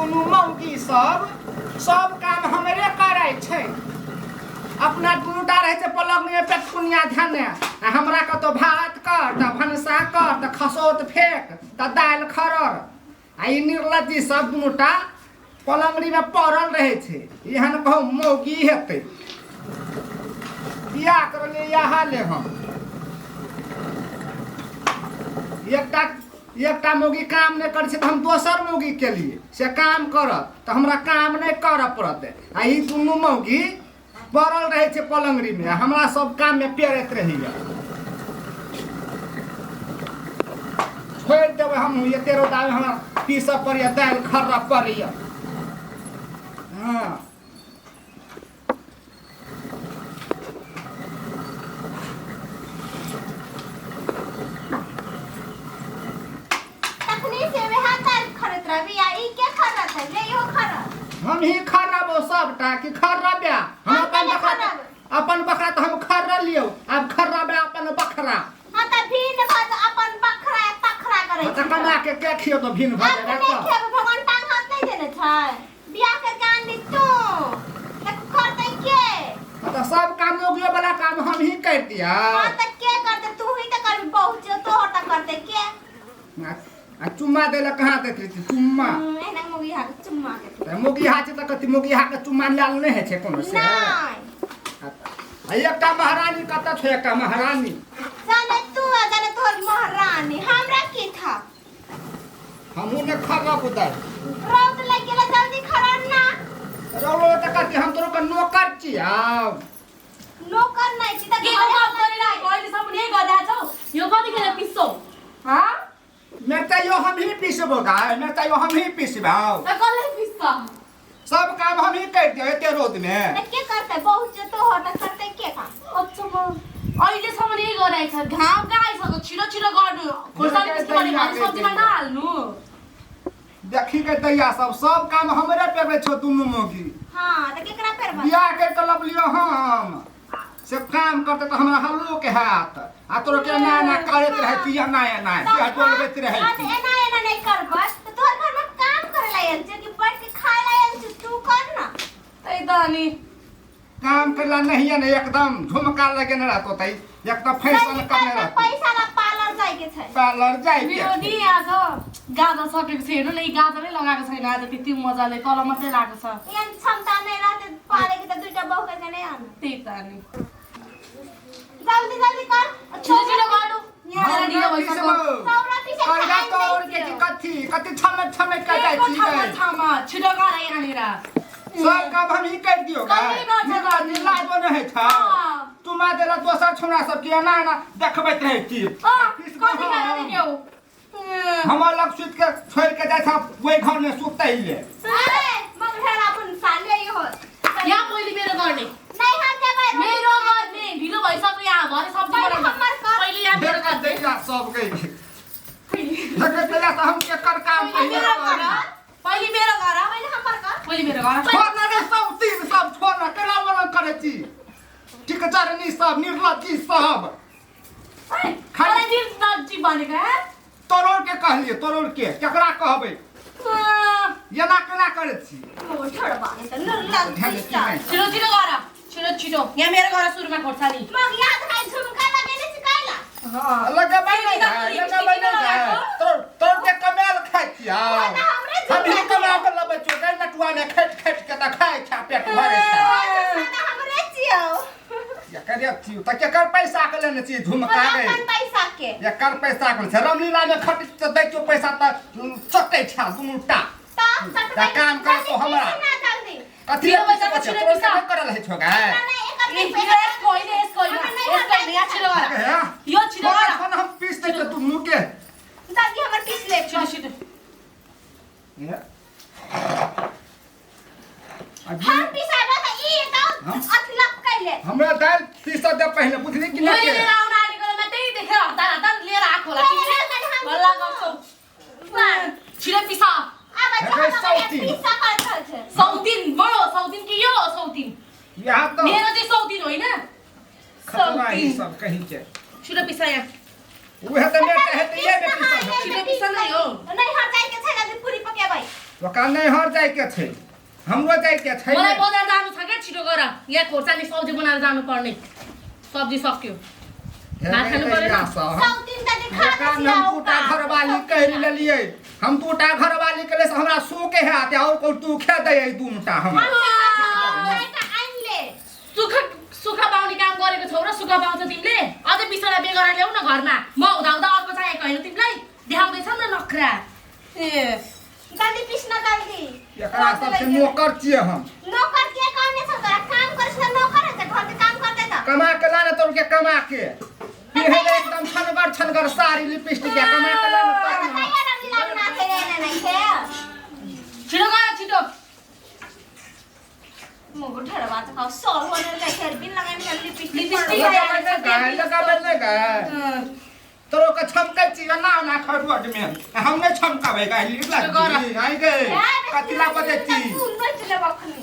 दुनू मौगी सब सब काम हमरे करै छै। अपना दुनूटा रहै छै पलंग में पेटकुनिया धने आ हमरा कतौ भात कर तऽ भनसा कर तऽ खसौत फेंक तऽ दालि खरर आ ई निर्लज्जी सब दुनूटा पलंगड़ी में पड़ल रहै छै। एहन कहू मौगी हेतै बियाह करलियै इएह ले हम। एकटा एकटा मौगी काम नहि करै छै तऽ हम दोसर मौगी केलियै से काम करत तऽ हमरा काम नहि करऽ पड़तै आ ई दुनू मौगी पड़ल रहै छै पलंगड़ीमे आ हमरा सब काममे पेरैत रहैया। छोड़ि देबै हमहूँ, एते रौदामे हमरा पीसऽ पड़ैया, दालि खर्रऽ पड़ैया। हँ तखनी से वएह दालि खरैत रहबी आ ई के खरत है ले इहो खरत। हम ही खर्रबो सबटा कि खर्रबे हम हम अपन पहिले बकरा खर्रब। अपन बकरा तऽ हम खर्र लियौ, आब खर्रबे अपन बकरा। हाँ तऽ भिन भऽ जा अपन बखरा तखरा करै तऽ छी। कमा के के खियौ तऽ भिन भऽ अपने जाएगा तऽ खेबै, भगवान टांग हाथ नहि देने छै? बियाह करके आनली तू तऽ करतै के? तऽ सब काम मौगियो वाला काम हम ही कर दिया। हाँ तऽ के करतै? तू ही तऽ करबी, बहुत छै तोहर तऽ करतै के? आ चुम्मा देला कहाँ दैत रही चुम्मा? एना मौगी हाथ चुम्मा के तऽ मौगी हाथ तऽ कथी मौगी हाथ के चुम्मा लाल नहि होइ छै कोनो से? नहीं। आ एकटा महारानी कतऽ छै? एकटा महारानी जाने तू आ जाने तोहर महारानी, हमरा की था? हमहूँ ने खरब उधर। रौद लग गेला, जल्दी खरब ना। रौद तऽ कथी हम तोरो के नौकर छियौ? नौकर नहीं छी तऽ के घरे गफ गरिरहेको अहिलेसम्म यही गरिरहेको छौ, यो कतिखेर पिस्छौ? हँ? मैं तो यो हम ही पिसबो गाय, मैं तो यो हम ही पिसबौ। त कसले पिस्छ? सब काम हम ही कर दियो एते रौद में। तऽ के करतै? बहुत जे तोहर तऽ करतै के काम? अच्छा अहिलेसम्म यही गरिरहेको छ, घाम कहाँ आइसक्यो? छिटो छिटो गर्नु, खोर्सानी पिस्नु भने भने सब्जीमा नहाल्नु। देखी के दैया सब सब काम हमरे पेबे छौ दुनू मौगी। हाँ तऽ केकरा पेरबै? बियाह कर के लबलियो हम से काम करते तऽ हमरा हल्लो के हाथ आ तोरो के एना एना करैत रहै छी, एना एना देह डोलबैत रहै हाँ, छी। तऽ एना एना नहि करबै तऽ तोहर घर में काम करे ला आयल छै कि बैठ के खाए ला आयल छै? तू कर ना। त्यही त अनि काम करला नहीं है ने, एकदम झुमका लगेने रहतो तै एकदम फैशन जल्दी करने कर ना, रहतो। पैसा ला पार्लर जाए के छै। पार्लर जाए के मेरो नि आज गाजर सकेको छ, हेर्नु न, यी गाजरै लगाएको छैन आज त्यति मजाले, तल मात्रै लगाएको छ। एहन क्षमता नहीं रहते पाले के तऽ दुईटा बहू के नहीं आनु। त्यही त अनि जल्दी जल्दी कर। छिटो छिटो गर्नु, यहाँ आएर ढिलो भइसक्यो। सौरा पीछे करगा खाइ तोड़ नहि के कि छियौ। कथी कथी छमे छमे के जाइ एको छी ठाउँमा गै? ठाउँमा छिटो गर यहाँनिर। सब काम हम ही कर दियो गै। कहीं गर्छ निर्लज निर्लज नहीं छ। हाँ। तुमा देला दोसर छोरा सब के एना एना देखबैत रहै छी। अँ, पिसबो कति खाएर हम। देख्यौ? हम अलग सुति के छोड़ के जाइ छ ओहि घर में सुतै ले। अरे मगढेरा अपन साले यो। यहाँ पहिले मेरो गर्ने। नहीं हम जेबै। मेरो गर्ने, ढिलो भइसक्यो, यहाँ भरे सब्जी पहिले बनाउनु। हमर कर। पहिले यहाँ मेरो गर्ने। दैया सब गई देखे दैया तऽ हम केकर काम पहिले पहिले मेरो घर, पहिले मेरो घर, पहिले हमर कर। पहिले मेरो घर। छोड़ ना रे सब तीन सब छोड़ ना, केना मना करै छी टिकचरनी सब निर्लज्जी सब। खाली निर्लज्जी भनेको हैं? तोरोड़ के कहलिए, तोरोड़ के केकरा कहबै? एना केना करै छी? मगढेरा तऽ निर्लज्जी सब। छिटो छिटो गर, छिटो छिटो। यहाँ मेरो घर सुरुमा खोर्सानी। मग याद है झुमका लगेने छी कैला? लगेबै नहि गै, लगेबै नहि गै। तोर तोर के कमायल खाइ छियै। ना हमरे हम ही झुमका कमा के लबै छियौ गै, नटुआ में खटि खटि के तऽ खाइ छै, पेट भरै छै। झुमका तऽ हमरे छियौ। एकर छियौ तऽ केकर पैसा के लेने छी झुमका गै? अपन पैसा के। एकर पैसा के छै? रामलीला में खटि के दै छियौ पैसा तऽ चटै छै दुनू टा। तऽ सटबै। तऽ काम कर तो हमरा। ना जल्दी। कथी ढिलो लए भइसक्यो, पिसबै छै? छिटो तोर पिसा। के नहि करल होइ छौ गै? ना ना एकर ए, नहि यो यसको होइन, यसको होइन, यसको होइन, यहाँ छिटो गर। हे? यो छिटो गर। छोड़, छोड़, हम पीस दै छियौ दुनू के। जल्दी हमर पीस ले। छिटो छिटो। हे। आ हम पिसाबो तऽ ई तऽ हम? अथी लपकै ले। हमरा दालि पीस दे पहिले, बुझली कि मैले नहि? लिएर आउन आँटेको बेलामा त्यही देखेर हतार हतार लिएर आएको होला। लिएर आएको हम। बल्ल गर्छौ। छिटो पिसा। आब हे, जे हम सौतीन। पिसा कर छै। सौतिन म हो सौतिन कि यो हो सौतिन? यहाँ तऽ मेरो चाहिँ सौतिन होइन। खतरा ही सौतिन। सब कहीं के। छिटो पिसा यहाँ। उहे तऽ मेरे हेतै, ये मे पीसल हेतै। छिटो पिसा नै हो। नहीं हर जाए के छै जल्दी पूरी पकेबै। ओकरा नैहर जाइके छै हमरो जाइके छै मलाई बजार जानु छ क्या छिटो गर यहाँ खोर्सानी सब्जी बनाएर जानु पर्ने सब्जी सक्यो भात खानु परेन? सौतीन त देखा एकरा में हम दूटा घरवाली कहि लेलियै हम दूटा घरवाली के से हमरा सुख हैत और कोई दुखे दै दूटा हमरा आइन ले सुख सुख पाउने काम गरेको छौ र सुख पाउँछ तिमीले अझै बिसवटा बिहे गरेर ल्याऊ न घरमा म हुँदा हुँदा अर्को चाहिएको होइन तिमीलाई देखाउँदैछौ न नखरा ए जल्दी पिस्न जल्दी एकरा सबसे नौकर छियै हम नौकर के कहने छ तोरा काम करस त नौकर है त घर के काम करते त कमा के लाने तोर के कमा के पिन्हले एकदम छनगर छनगर साड़ी लिपस्टिक के कमा के लाने तोरा तब न। तैयार रंग लागना छै रे नै छै छिटो गर छिटो मुगु ढडवा त खाऊ सर होने के हेयर पिन लगाइन के लिपस्टिक लिपस्टिक लगाबै नहि गाय लगाबै नहि गाय तोरो के छमकै छी ना ना खरोट में हम नहि छमकाबै गाय लिपस्टिक आई गए कथी ला बजै छी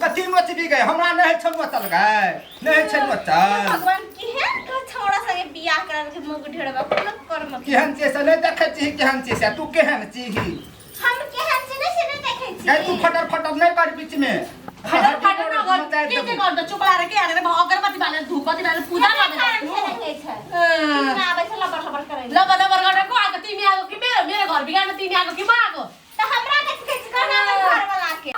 कथी नोचबी गए हमरा नहि छै नोचल गाय नहि छै नोचल भगवान केहन के छौड़ा संगे बियाह करल के मुगु ढडवा कोनो कर्म के केहन छै से नहि देखै छी केहन छै से तू केहन छीही हम केहन छै नै से नै देखै छी गाय तू फटर फटर नहि कर बीच में फटर फटर नगर के के गर्छ चुप लाएर के हालेर अगरबत्ती बालेर धूपबत्ती बालेर पूजा कारण गरेर से देखै छै अँ। ना आबै छै लबर लबर करै लबर लबर गरेर को आएको तिमी आएको कि मेरो मेरो घर बिगार्न तिमी आएको कि म आएको त हमरा के सिखै छी कहना अपन घर वाला के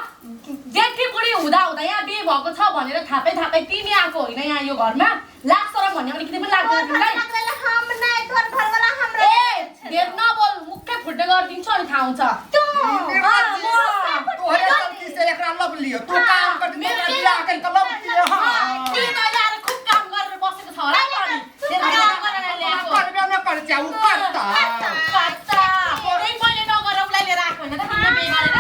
जेठी बुढी हुँदा हुँदा यहाँ बिहे भएको छ भनेर थापै थापै तिमी आएको होइन यहाँ यो घरमा लाज शरम भन्ने अलिकति पनि तोर लाग्दैन घर तिमीलाई लाग्दैन हम नै तोर घर वाला हमरा ए धेर नबोल मुखै फुट्ने गरिदिन्छु अनि थाहा हुन्छ तू तोहरे गलती से एकरा लब लियो तू काम कर मेरो मेरा के बियाह कर के लब लियो हां तिमी त अहिले आएर खुब काम गरेर बसेको छ होला नि अनि धेरै काम गरेर ल्याएको करबे न कर चा उ करता कच्चा। त्यही मैले नगरेर उसलाई लिएर आएको होइन त तिमीले बिहे गरेर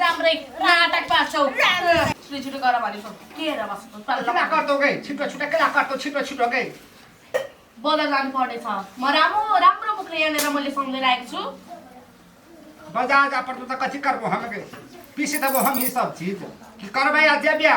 राम्रै नाटक पार्छौ छिटो छिटो गर भनेको के हेरेर बसेको केना कर दो गई छिटो छिटो केना कर दो छिटो छिटो गई बजार जानु पर्नेछ म राम्रो राम्रो मुखले यहाँनिर मैले सम्झेर आएको छु बाजार जा पड़तो त कथी करबो हम के पीस देबो हम ही सब चीज की करबै आ जेबिया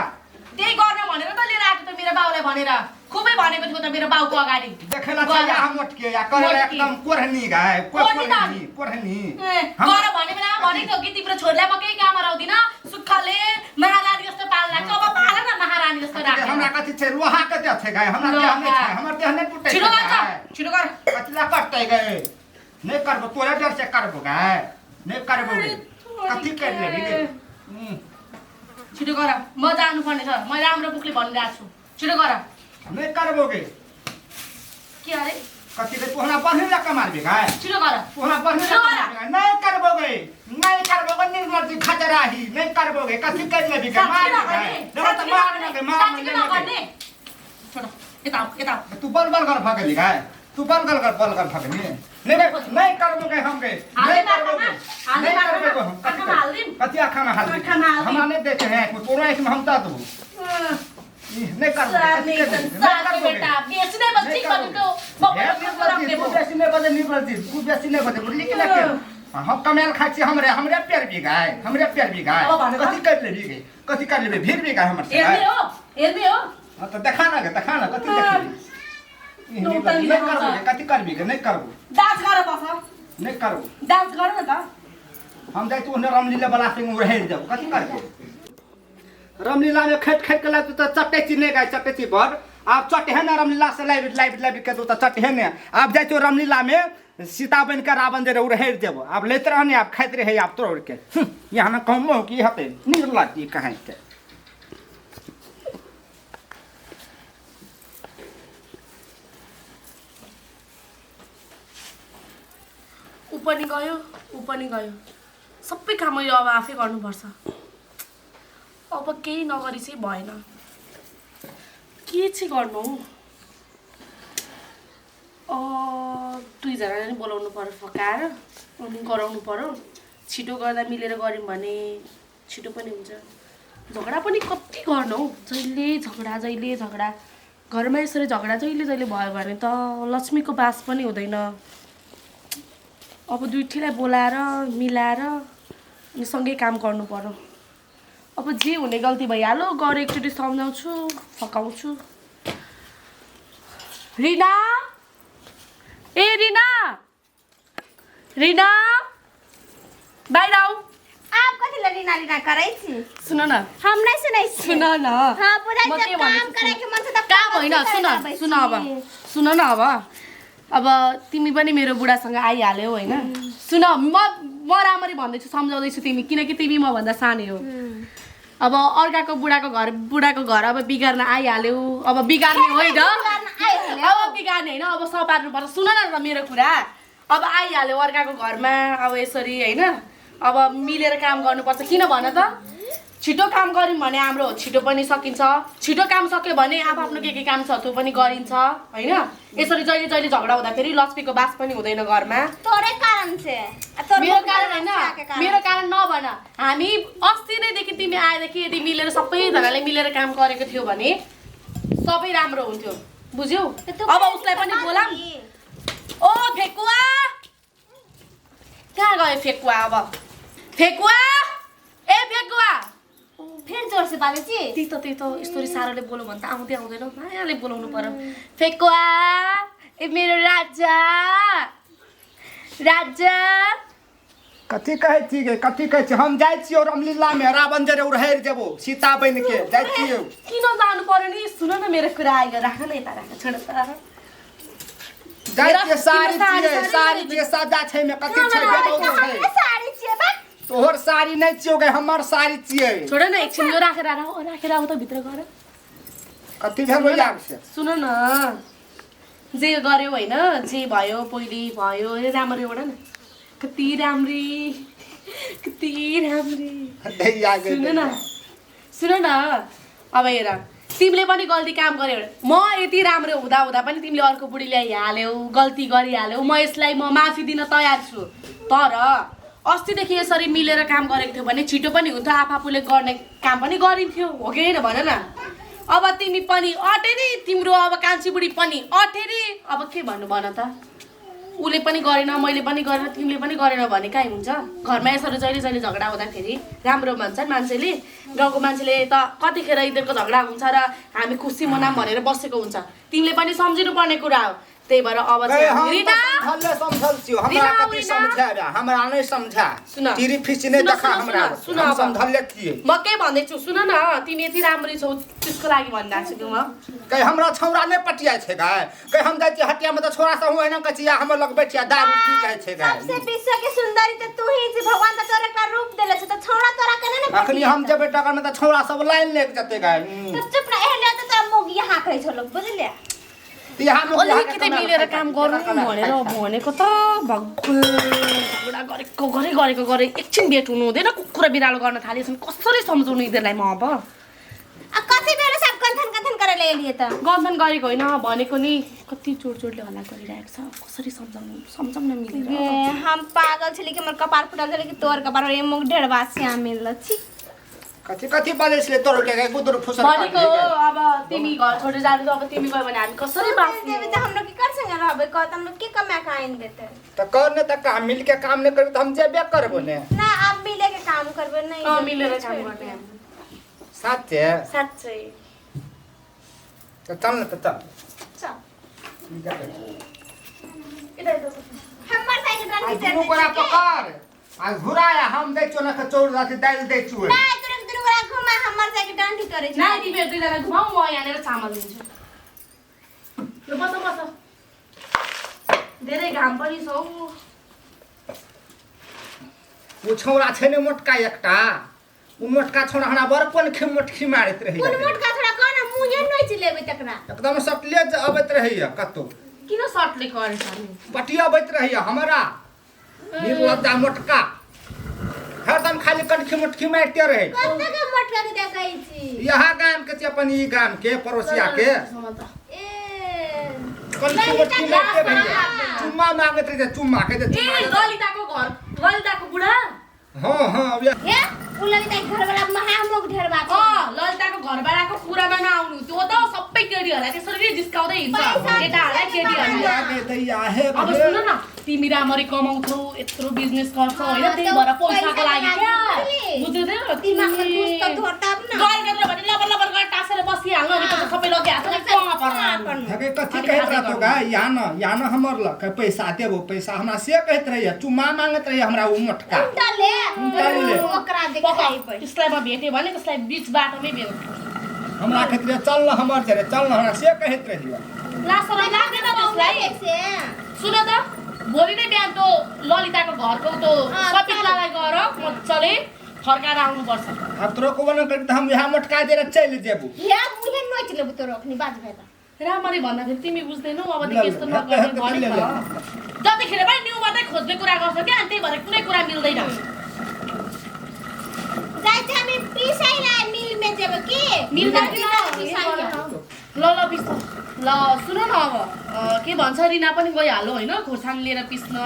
त्यही गर्न भनेर त लिएर आएको त मेरो बाउलाई भनेर खुबै भनेको थियो त मेरो बाउको अगाडि देखेला छ या हम मोटके या करे मोटकी। एकदम कोरहनी गाय कोर्नी त। कोरहनी कोरहनी ए, गर भन्ने बेलामा भनेको थियो कि तिम्रो छोरीलाई म केही काम गराउँदिनँ सुक्खले महारानी जस्तो पाल्न लाग्छ अब पाल न महारानी जस्तो राखेर हमरा कथी छै लोहा के देह छै गाय हमरा देह नहि छै हमर देह नहि टूटे छिटो छै गर गाय। छिटो गर कथी ला करतै गए नहि करबो तोरे डर से करबो गाय नहि करबो गे कथी कर लेबी गे छिटो गर म जानुपर्ने छ म राम्रो मुखले भनिरहेको छु छिटो गर नहि करबो गे के अरे कथी रे तू हमरा बढ़े ला कमारबी गाय छिटो गर तू हमरा बढ़े ला कमारबी गाय नहि करबो गे नहि करबो गे निर्लज्ज खचराही नहि करबो गे कथी कर लेबी गे साँच्चै मार नगर्ने गे देखो त मार न गे मार साँच्चै न नगर्ने गे छोडो यता आऊ यता आऊ तू बल बल कर भगली गाय तू बल बल कर बल कर भगली नहीं नहीं नहीं करबो गे हम गे हाल्दै नहीं करबो गे बाटोमा, हाल्दै नहीं करबो बाटोमा, गे हम कथी आँखामा हाल्दिम। कथी आँखामा हाल्दिम आँखामा हाल्दिम। हमरा नहीं देखे हैं तोरो आँखिमे हम दऽ देबो ई, नहीं करबो गे, सार्ने कथी करबो गे? नहीं संसारको करबो गे। बेटा बेच्ने बस नहीं ठिक करबो भनेको गे। हे निर्लज्जी, तू बेसी नहीं बजे निर्लज्जी, तू बेसी नहीं बजे बुझली कि नहीं हम कमायल खाइ छी हमरे हमरे पेड़ भी गाय हमरे पेड़ भी गाय अब भन त। कथी कर लेबी गे कथी कर लेबी भीड़ भी गाय हमर से हेर्ने गाय। हो हेर्ने हो हाँ तो देखा ना गे देखा ना कथी देखबी ई, नौटंकी नहीं देखाउँछ। करबो गे कथी करबी गे नहीं करबो डान्स गर बस नहीं करबो डान्स गर न त हम जाइ तू रामलीला वाला संग रहि जाब कथी करबो रामलीला में खट खट के लाब त चटे छी नहीं गाय चटे छी बड़ आब चटे है ना रामलीला से लाइव लाइव लाइव के तो चटे है ने आब जाइ तो रामलीला में सीता बन के रावण जे रह देबो आब लेत रहने आब खाइत रहे आब तोड़ के यहाँ न कहमो की हते निर्लज्जी कहीं के ऊ पनि गयो ऊ पनि गयो सबै काम मैले अब आफै गर्नुपर्छ अब केही नगरी चाहिँ भएन के चाहिँ गर्नु हौ दुईजनाले नि बोलाउनु पऱ्यो फकाएर अनि गराउनु पऱ्यो छिटो गर्दा मिलेर गऱ्यौँ भने छिटो पनि हुन्छ झगडा पनि कति गर्नु हौ जहिले झगडा जहिले झगडा घरमा यसरी झगडा जहिले जहिले भयो भने त लक्ष्मीको बास पनि हुँदैन अब दुइटैलाई बोलाएर मिलाएर अनि सँगै काम गर्नु पर्यो अब जे हुने गल्ती भइहाल्यो गएर एकचोटि सम्झाउँछु फकाउँछु रिना ए रिना रिना बाहिर आऊ आप कथी कथी ले रीना रीना करै छी? सुन न। हम नहीं सुनै छी। सुन न। हाँ, बुझाइ म छै के काम भन्दैछु करे सुन। के मन छ त काम होइन, कथी सुन करे आबै सुन अब छी? सुन न अब अब तिमी पनि मेरो बुढासँग आइहाल्यौ होइन। सुन, म म राम्ररी भन्दैछु, सम्झाउँदैछु तिमी, किनकि तिमी मभन्दा सानै हो। अब अर्काको बुढाको घर अब बिगार्न आइहाल्यौ। अब बिगार्ने होइन, बिगार्न आइहाल्यौ। अब बिगार्ने होइन, अब सपार्नुपर्छ। सुन न त मेरो कुरा, अब आइहाल्यो अर्काको घरमा, अब यसरी होइन, अब मिलेर काम गर्नुपर्छ। किन भन त, छिटो काम गऱ्यौँ भने हाम्रो छिटो पनि सकिन्छ। छिटो काम सक्यो भने आफ्नो के के काम छ त्यो पनि गरिन्छ होइन। यसरी जहिले जहिले झगडा हुँदाखेरि लक्ष्मीको बास पनि हुँदैन घरमा। तोरे कारण से आ तोर मेरो मुख कारण होइन। के कारण? मेरो कारण नभन। हामी अस्ति नैदेखि तिमी आएदेखि यदि मिलेर सबैजनाले मिलेर काम गरेको थियो भने सबै राम्रो हुन्थ्यो, बुझ्यौ? त तँ अब कहिले उसलाई पनि बात बोलाऊँ। नि। ओ फेकुवा, कहाँ गयो फेकुवा? अब फेकुवा, ए फेकुवा। फेर जोर से बाजै छी। त्यही त, त्यही त, यस्तरी साह्रोले बोल्यो भने त आउँदै आउँदैन, मायाले बोलाउनु पर्यो। फेकुवा, ए मेरो राजा, राजा। कथी कहै छी गे? कथी कहै छी? हम जाइ छियौ रामलीलामे, रावण जरे उड़हेर जेबो सीता बनि के जाइ छियौ। किन जानु पर्यो नि? सुन न मेरो कुरा, आइग राख न यता, राख, छोड त। जाइ छियै, साड़ी साड़ी, छियै, साड़ी, साड़ी छियै, सादा छै मे कथी छै, बेबौल छै। हमरे साड़ी छियै बा। तोहर साड़ी नहि छियौ गे, हमर साड़ी छियै। छोड न एकछिन, यो राखेर आऊ, राखेर आऊ त भित्र गएर। कथी भेल यार से? सुन न, जे गर्यो होइन, जे भयो पहिले भयो, ए राम्ररी ओढ न, कति राम्री, कति राम्री। दैया गे। सुन न, सुन न, अब हेर, तिमीले पनि गल्ती काम गर्यौ। म यति राम्रो हुँदा हुँदा पनि तिमीले अर्को बुढी ल्याइहाल्यौ, गल्ती गरिहाल्यौ। म यसलाई म माफी दिन तयार छु, तर अस्तिदेखि यसरी मिलेर काम गरेको थियो भने छिटो पनि हुन्थ्यो, आफूले गर्ने काम पनि गरिन्थ्यो, हो कि होइन भन न? अब तिमी पनि अटेरी, तिम्रो अब कान्छी बुढी पनि अटेरी, अब के भन्नु भन त? उसले पनि गरेन, मैले पनि गरेन, तिमीले पनि गरेन भने काहीँ हुन्छ? घरमा यसरी जहिले जहिले झगडा हुँदाखेरि राम्रो भन्छन् मान्छेले? गाउँको मान्छेले त कतिखेर यिनीहरूको झगडा हुन्छ र हामी खुसी मनाऊँ भनेर बसेको हुन्छ। तिमीले पनि सम्झिनु पर्ने कुरा हो। त्यही भएर अब गए चाहिँ हम रिना त समझले समझल छियौ, हमरा रिना, कथी रिना। समझाबे? हमरा नहि समझा। सुन। तिरी फिसी नहि सुन, देखा सुन, हमरा। सुन, सुन हम अब। समझले छियै। म के भन्दैछु सुन न, तिमी यति राम्री छौ, त्यसको लागि भनिरहेको छु कि म। कहीं हमरा छौड़ा नहि पटियाइ छै गाय। कहीं हम जाइ छियै हटिया मे तऽ छौड़ा सब हुँ एना कहै छै, या हमर लग बैठिया दारू पी जाइ छै गाय। सबसे विश्व के सुंदरी त तू ही छी, भगवान त तोरा एकटा रूप देले छै त छौड़ा तोरा केना ने अखनी हम जेबै डगर मे तऽ छौड़ा सब लाइन लागि जेतै गाय। त चुप न, एहन त तोरा मुग यहाँ कहै छौ लोग, बुझलियै? यहाँ मुख यहाँ अलिकति मिलेर काम गरौँ भनेर भनेको त भगवान् झगडा गरेको गरे गरेको गरे, एकछिन भेट हुनु हुँदैन, कुकुर बिरालो गर्न थालेछन्। कसरी सम्झाउनु यिनीहरूलाई म अब? आ कथी भेल सब गन्थन गन्थन करे ले एलियै त? गन्थन गरेको होइन, भनेको नि कति जोड जोडले हल्ला गरिरहेको छ। कसरी सम्झाउनु? सम्झाउँ न मिलेर। गे, हम पागल छली कि हमर कपार फुटल छलै कि तोर कपार ये मुख ढेरवा श्याम मिलल छी। कथी कथी बाजै छलै तोर के गुदुर फुसर? भनेको अब तिमी घर छोडेर जानु, अब तिमी गयो भने हामी कसरी बाँच्ने? देवी त हम लोग के कर संगे रहबै कह त हम लोग के कमा के आइन देतै? तऽ कर ने तऽ काम, मिल के काम नहि करबै तऽ हम जेबे करबो ने। ना, आब मिले के काम करबै नहीं। अँ, मिलेर काम गर्ने। साँचे? साँच्चै। तऽ चल ने, तऽ चल। चल। यता यता। हमर साइकिल आ रंग दुनू गोरा पकड़ आ घुराया, हम दै छियौ ने चौर अथी दालि दै छियौ। ना, तोरे दुनू गोरा घुमा, हमर साइकिल डांडी करे छै। नानी, तिमीहरू दुईजना घुमाऊ, म यहाँनिर चामल दिन्छु। ल बस बस, धेरै घाम पनि छ हौ। ओ छौड़ा छै ने मोटका एकटा, ओ मोटका छौड़ा हमरा बड़ कोन खी मोटकी मारैत कोन रहैया। मोटका छोड़ा कह न, मुँहे नोचि लेबै तकरा। एकदम सटले जे अबैत रहैया कतौ। किन सटले गरेछ नि? पटियबैत रहैया हमरा, निर्लज्जा मोटका, हरदम खाली कनखी मोटकी मारिते रहै। कते के मोटका के देखै छी? यहाँ गाम के छै, अपन ई गाम के पड़ोसिया के। ए। कनखी मोटकी मारिते रहैया, चुम्मा मागैत रहै छै, चुम्मा के दे, ए चुम्मा दे। ललिताको घर, ललिताको बुढा? हाँ हाँ, अब हे, उ ललिता के घरवाला महामुख ढेरवा छै। अँ, ललिताको घरबाटाको कुरामा नआउनु, त्यो त सबै केटीहरूलाई त्यसरी नै जिस्काउँदै हिँड्छ। पैसा केटाहरूलाई केटीहरूलाई। आगे दैया हे। अब सुन न, तिमी राम्ररी कमाउँछौ, यत्रो बिजनेस गर्छौ होइन, अँ, त्यही त भएर पैसाको पैसाको लागि लागि क्या बुझली? बुझ्दैनौ? दिमागमा घुस त तोहर तब न। गरेर भने लबर लबर गरेर टाँसेर बसिहाल्नु, अनि पछि सबै लगिहाल्छ नि, कहाँ पर्नु? हे, कथी कहैत रहतौ? गा यहाँ न, यहाँ न हमर लग कहे पैसा देबो, पैसा हमरा से कहैत रहैया, चुम्मा मांगैत रहैया हमरा उ मोटका। उल्टा ले। उल्टा ले। ओकरा देखाइबै। त्यसलाई म भेटेँ भने त्यसलाई बिच बाटोमै भेट्छु। हमरा कहैत रहैया चल न हमर जरे, चल न, हमरा से कहैत रहैया। ला शरम लाग्दैन त्यसलाई? से। सुन त, भोलि नै बिहान त्यो ललिताको घरको त्यो अँ, सपितलालाई गएर मजाले फर्काएर आउनुपर्छ। आब तोरो को बना करि त हम यहाँ मोटका देर चलि जेबू। या मुहे नोच लेबु तोरो अखनी बाज भेला। राम्ररी भन्दाखेरि तिमी बुझ्दैनौ, अब ल, यस्तो ल, नगर्ने हेर्दै भने ले, त। ले। जतिखेर पनि न्यु मात्रै खोज्ने कुरा गर्छ क्या, अनि त्यही भएर कुनै कुरा मिल्दैन। जाइ छी हामी पिसाइला मिल में जेबै की? मिलमा मिल किन? पिसाइला। ल ल पिस। ल सुन न, अब के भन्छ, रिना पनि गइहाल्यो होइन खोर्सानी लिएर पिस्न,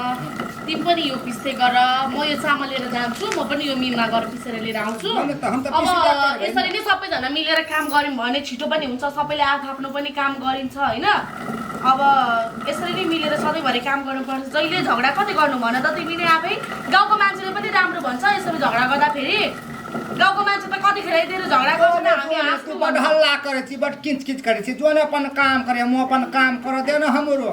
तिमी पनि यो पिस्दै गर, म यो चामल लिएर जान्छु, म पनि यो मिलमा गएर पिसेर लिएर आउँछु। भने त हम त अब पिसिदा करबै। यसरी नै सबैजना मिलेर काम गऱ्यौँ भने छिटो पनि हुन्छ, सबैले आफ्नो पनि काम गरिन्छ होइन। अब यसरी नै मिलेर सधैँभरि काम गर्नुपर्छ। जहिले झगडा कति गर्नु भन त तिमी नै आफै, गाउँको मान्छेले पनि राम्रो भन्छ यसरी झगडा गर्दाखेरि। गाउँको मान्छे त कतिखेर यतिखेर झगडा गर्छ न, हामी तू हाँस्नु बड भन्छ। हल्ला करै छी, बड किच किच करै छी, जोन अपन काम करे, म अपन काम कर दे न हमरो।